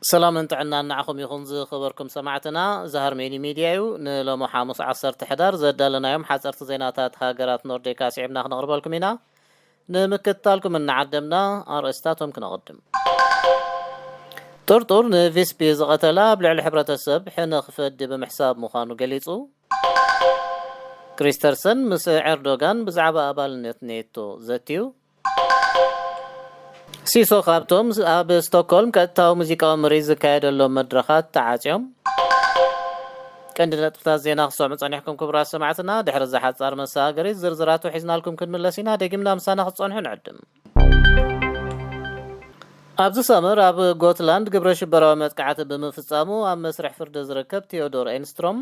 ሰላምን ጥዕናን ንዓኹም ይኹን ዝኸበርኩም ሰማዕትና። እዚ ሃርሜኒ ሚድያ እዩ። ንሎሚ ሓሙስ ዓሰርተ ሕዳር ዘዳለናዮም ሓፀርቲ ዜናታት ሃገራት ኖርዲካ ስዒብና ክነቕርበልኩም ኢና። ንምክትታልኩም እናዓደምና ኣርእስታቶም ክነቕድም። ጥርጡር ንቪስፒ ዝቐተላ ኣብ ልዕሊ ሕብረተሰብ ሕነ ክፈዲ ብምሕሳብ ምዃኑ ገሊጹ። ክሪስተርሰን ምስ ኤርዶጋን ብዛዕባ ኣባልነት ኔቶ ዘትዩ። ሲሶ ካብቶም ኣብ ስቶክሆልም ቀጥታዊ ሙዚቃዊ ምርኢት ዝካየደሎም መድረኻት ተዓጽዮም። ቀንዲ ነጥብታት ዜና ክሰምዑ ጸኒሕኩም ክቡራት ሰማዕትና። ድሕሪ እዚ ሓጻር መሰጋገሪት ዝርዝራቱ ሒዝናልኩም ክንምለስ ኢና። ደጊምና ምሳና ክትጸንሑ ንዕድም። ኣብዚ ሳመር ኣብ ጎትላንድ ግብረ ሽበራዊ መጥቃዕቲ ብምፍጻሙ ኣብ መስርሕ ፍርዲ ዝርከብ ቴዎዶር ኤንስትሮም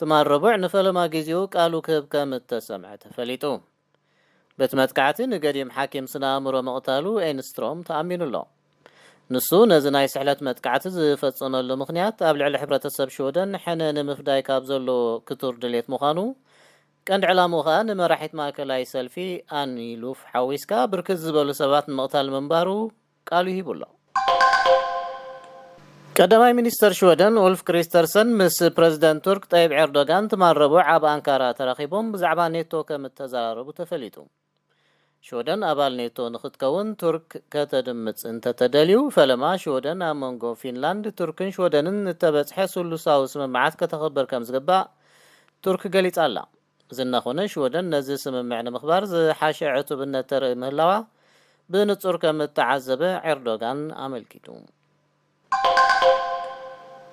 ትማል ረቡዕ ንፈለማ ግዜኡ ቃሉ ክህብ ከም እተሰምዐ ተፈሊጡ። በቲ መጥቃዕቲ ንገዲም ሓኪም ስነ ኣእምሮ ምቕታሉ ኤንስትሮም ተኣሚኑ ኣሎ። ንሱ ነዚ ናይ ስሕለት መጥቃዕቲ ዝፈጸመሉ ምኽንያት ኣብ ልዕሊ ሕብረተሰብ ሽወደን ሕነ ንምፍዳይ ካብ ዘለዎ ክቱር ድሌት ምዃኑ፣ ቀንዲ ዕላምኡ ከኣ ንመራሒት ማእከላይ ሰልፊ ኣኒ ሉፍ ሓዊስካ ብርክት ዝበሉ ሰባት ንምቕታል ምንባሩ ቃሉ ሂቡ ኣሎ። ቀዳማይ ሚኒስተር ሽወደን ኡልፍ ክሪስተርሰን ምስ ፕረዚደንት ቱርክ ጠይብ ኤርዶጋን ትማል ረቡዕ ኣብ ኣንካራ ተራኺቦም ብዛዕባ ኔቶ ከም እተዘራረቡ ተፈሊጡ። ሽወደን ኣባል ኔቶ ንክትከውን ቱርክ ከተድምጽ እንተተደልዩ፣ ፈለማ ሽወደን ኣብ መንጎ ፊንላንድ፣ ቱርክን ሽወደንን እተበጽሐ ስሉሳዊ ስምምዓት ከተኽብር ከም ዝግባእ ቱርክ ገሊጻ ኣላ። እዚ እናኾነ ሽወደን ነዚ ስምምዕ ንምኽባር ዝሓሸ ዕቱብነት ተርኢ ምህላዋ ብንጹር ከም እተዓዘበ ኤርዶጋን ኣመልኪቱ።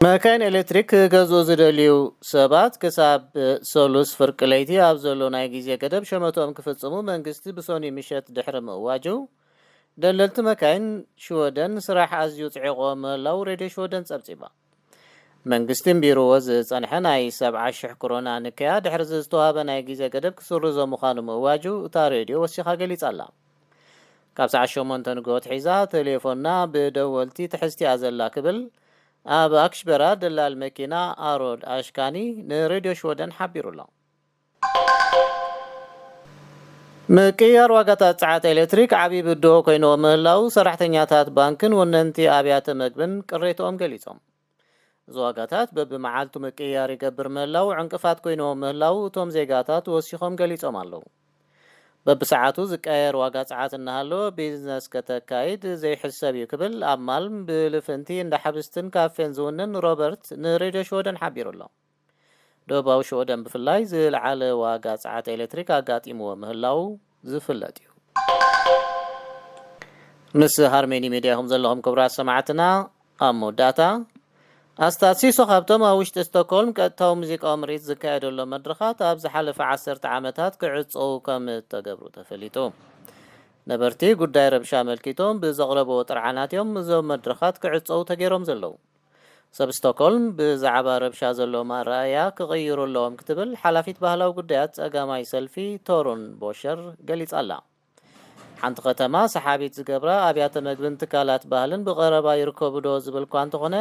መካይን ኤሌክትሪክ ክገዝኡ ዝደልዩ ሰባት ክሳብ ሰሉስ ፍርቂ ለይቲ ኣብ ዘሎ ናይ ግዜ ገደብ ሸመትኦም ክፍጽሙ መንግስቲ ብሶኒ ምሸት ድሕሪ ምእዋጁ፣ ደለልቲ መካይን ሽወደን ስራሕ ኣዝዩ ጽዒቖ ምህላው ሬድዮ ሽወደን ጸብጺባ። መንግስቲ እምቢርዎ ዝጸንሐ ናይ ሰብዓ ሽሕ ክሮና ንከያ ድሕሪ ዝተዋህበ ናይ ግዜ ገደብ ክስርዞ ምዃኑ ምእዋጁ እታ ሬድዮ ወሲኻ ገሊጻ ኣላ። ካብ ሰዓት ሸሞንተ ንግሆ ኣትሒዛ ቴሌፎና ብደወልቲ ትሕዝቲያ ዘላ ክብል ኣብ ኣክሽበራ ደላል መኪና ኣሮድ ኣሽካኒ ንሬድዮ ሽወደን ሓቢሩ ኣሎ። ምቅያር ዋጋታት ጸዓት ኤሌክትሪክ ዓብዪ ብድሆ ኮይንዎ ምህላው ሰራሕተኛታት ባንክን ወነንቲ ኣብያተ መግብን ቅሬትኦም ገሊጾም። እዚ ዋጋታት በብመዓልቱ ምቅያር ይገብር ምህላው ዕንቅፋት ኮይንዎ ምህላው እቶም ዜጋታት ወሲኾም ገሊጾም ኣለዉ። በብሰዓቱ ዝቀየር ዋጋ ጸዓት እናሃለወ ቢዝነስ ከተካይድ ዘይሕሰብ እዩ ክብል ኣብ ማልም ብልፍንቲ እንዳ ሕብስትን ካፌን ዝውንን ሮበርት ንሬድዮ ሽወደን ሓቢሩ ኣሎ። ደቡባዊ ሽወደን ብፍላይ ዝለዓለ ዋጋ ጸዓት ኤሌክትሪክ ኣጋጢምዎ ምህላው ዝፍለጥ እዩ። ምስ ሃርሜኒ ሚድያ ኢኹም ዘለኹም ክቡራት ሰማዕትና። ኣብ መወዳእታ፣ ኣስታት ሲሶ ካብቶም ኣብ ውሽጢ ስቶክሆልም ቀጥታዊ ሙዚቃዊ ምርኢት ዝካየደሎም መድረኻት ኣብ ዝሓለፈ ዓሰርተ ዓመታት ክዕጸዉ ከም እተገብሩ ተፈሊጡ። ነበርቲ ጉዳይ ረብሻ ኣመልኪቶም ብዘቕረብዎ ጥርዓናት እዮም እዞም መድረኻት ክዕጸዉ ተገይሮም ዘለዉ። ሰብ ስቶክሆልም ብዛዕባ ረብሻ ዘለዎም ኣረኣእያ ክቕይሩ ኣለዎም ክትብል ሓላፊት ባህላዊ ጉዳያት ጸጋማይ ሰልፊ ቶሩን ቦሸር ገሊጻ ኣላ። ሓንቲ ከተማ ሰሓቢት ዝገብራ ኣብያተ መግብን ትካላት ባህልን ብቐረባ ይርከቡ ዶ ዝብል እኳ እንተኾነ፣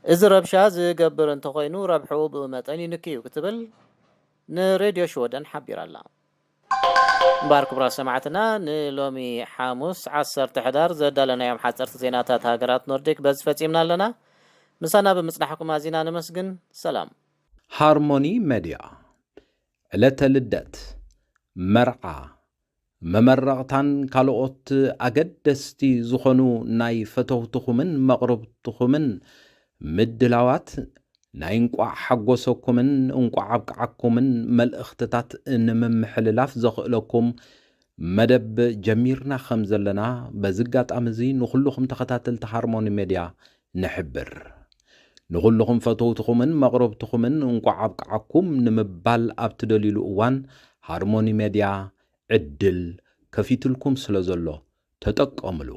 እዚ ረብሻ ዝገብር እንተኾይኑ ረብሕኡ ብኡ መጠን ይንኪ እዩ ክትብል ንሬድዮ ሽወደን ሓቢራ ኣላ። እምበኣር ክቡራት ሰማዕትና፣ ንሎሚ ሓሙስ ዓሰርተ ሕዳር ዘዳለናዮም ሓፀርቲ ዜናታት ሃገራት ኖርዲክ በዚ ፈጺምና ኣለና። ምሳና ብምጽናሕኩም ኣዚና ነመስግን። ሰላም። ሃርሞኒ መድያ፣ ዕለተ ልደት፣ መርዓ፣ መመረቕታን ካልኦት ኣገደስቲ ዝኾኑ ናይ ፈተውትኹምን መቕርብትኹምን ምድላዋት ናይ እንቋዕ ሓጎሰኩምን እንቋዕ ኣብቅዓኩምን መልእኽትታት ንምምሕልላፍ ዘኽእለኩም መደብ ጀሚርና ከም ዘለና በዚ ኣጋጣሚ እዚ ንኹልኹም ተኸታተልቲ ሃርሞኒ ሜድያ ንሕብር። ንኹልኹም ፈተውትኹምን መቕረብትኹምን እንቋዕ ኣብቅዓኩም ንምባል ኣብ ትደልዩሉ እዋን ሃርሞኒ ሜድያ ዕድል ከፊትልኩም ስለ ዘሎ ተጠቀምሉ።